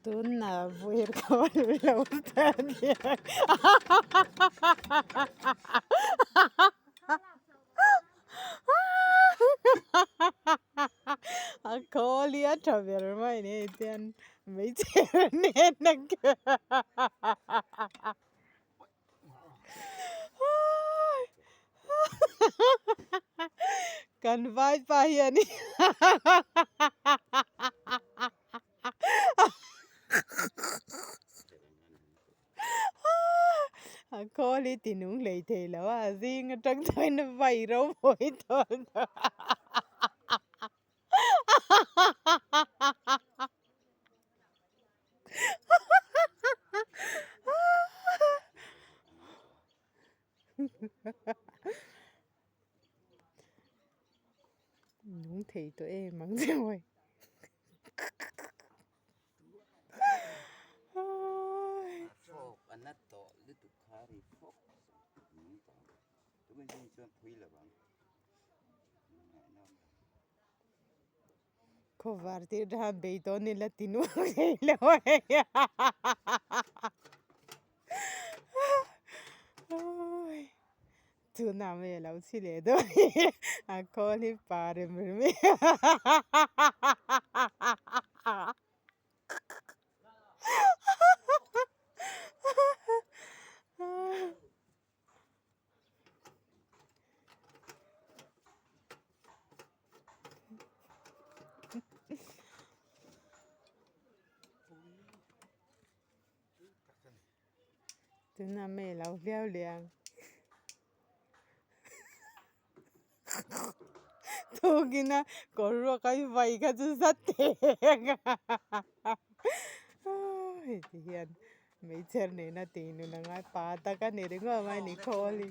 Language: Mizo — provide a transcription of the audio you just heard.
Tunah vawi khawl lo ta nia. A khawl hi a tha ber mai ni hei tian hmeichhe nen a Kan vaipa hian A khawl hi ti nung hlei thei lo a, zing atang chuan a vai ropui tawh tawh a. Nung thei tawh em ang che mawi. Khawvar tir tha bei dawn ila ti nuam thei lo hei Tunah mai a lo chhi leh dawn a khawl hi pa rem rem e. Tunah mai a lo hliau leh ang. Thukina kawr ruak a i vai kha chu zat teh a. Hei ti hian hmeichher nena tih nun a ngai pa tak a ni ringawt mai ni khawl hi.